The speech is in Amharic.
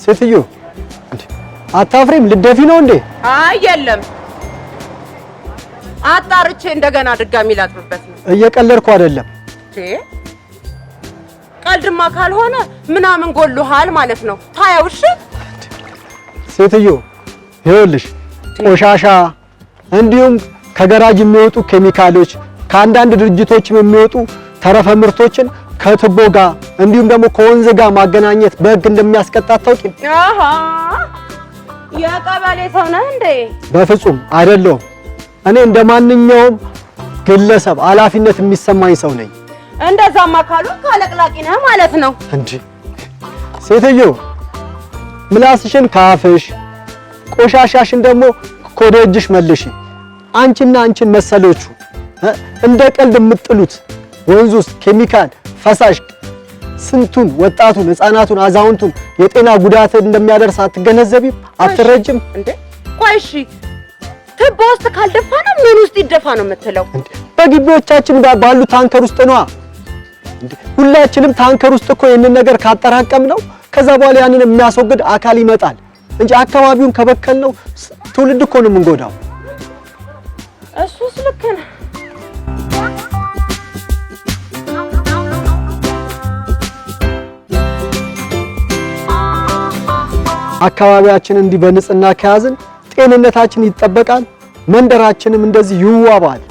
ሴትዮ እንዴ፣ አታፍሪም? ልደፊ ነው እንዴ? አይ የለም፣ አጣርቼ እንደገና ድጋሚ ላጥብበት ነው። እየቀለድኩ አይደለም። ቀልድማ ካልሆነ ምናምን ጎሎሃል ማለት ነው። ታየው። እሺ። ሴትዮ ይኸውልሽ፣ ቆሻሻ እንዲሁም ከገራጅ የሚወጡ ኬሚካሎች፣ ከአንዳንድ ድርጅቶችም የሚወጡ ተረፈ ምርቶችን ከቱቦ ጋር እንዲሁም ደግሞ ከወንዝ ጋር ማገናኘት በሕግ እንደሚያስቀጣ አታውቂም? አሃ፣ የቀበሌ ሰው ነህ እንዴ? በፍጹም አይደለሁም። እኔ እንደ ማንኛውም ግለሰብ ኃላፊነት የሚሰማኝ ሰው ነኝ። እንደዛማ ካሉ ካለቅላቂ ነህ ማለት ነው። እንዴ ሴትዮ፣ ምላስሽን ካፍሽ፣ ቆሻሻሽን ደግሞ ከወደ እጅሽ መልሺ። አንቺና አንቺን መሰሎቹ እንደ ቀልድ የምትጥሉት ወንዝ ውስጥ ኬሚካል ፈሳሽ ስንቱን ወጣቱን፣ ሕፃናቱን፣ አዛውንቱን የጤና ጉዳት እንደሚያደርስ አትገነዘቢም? አትረጅም? እንዴ ቆይ እሺ፣ ትቦ ውስጥ ካልደፋ ነው ምን ውስጥ ይደፋ ነው የምትለው? እንዴ በግቢዎቻችን ባሉ ታንከር ውስጥ ነዋ። እንዴ ሁላችንም ታንከር ውስጥ እኮ ይህንን ነገር ካጠራቀምነው ከዛ በኋላ ያንን የሚያስወግድ አካል ይመጣል እንጂ አካባቢውን ከበከልነው ትውልድ እኮ ነው የምንጎዳው። እሱስ ልክ ነህ። አካባቢያችን እንዲህ በንጽህና ከያዝን ጤንነታችን ይጠበቃል፣ መንደራችንም እንደዚህ ይዋባል።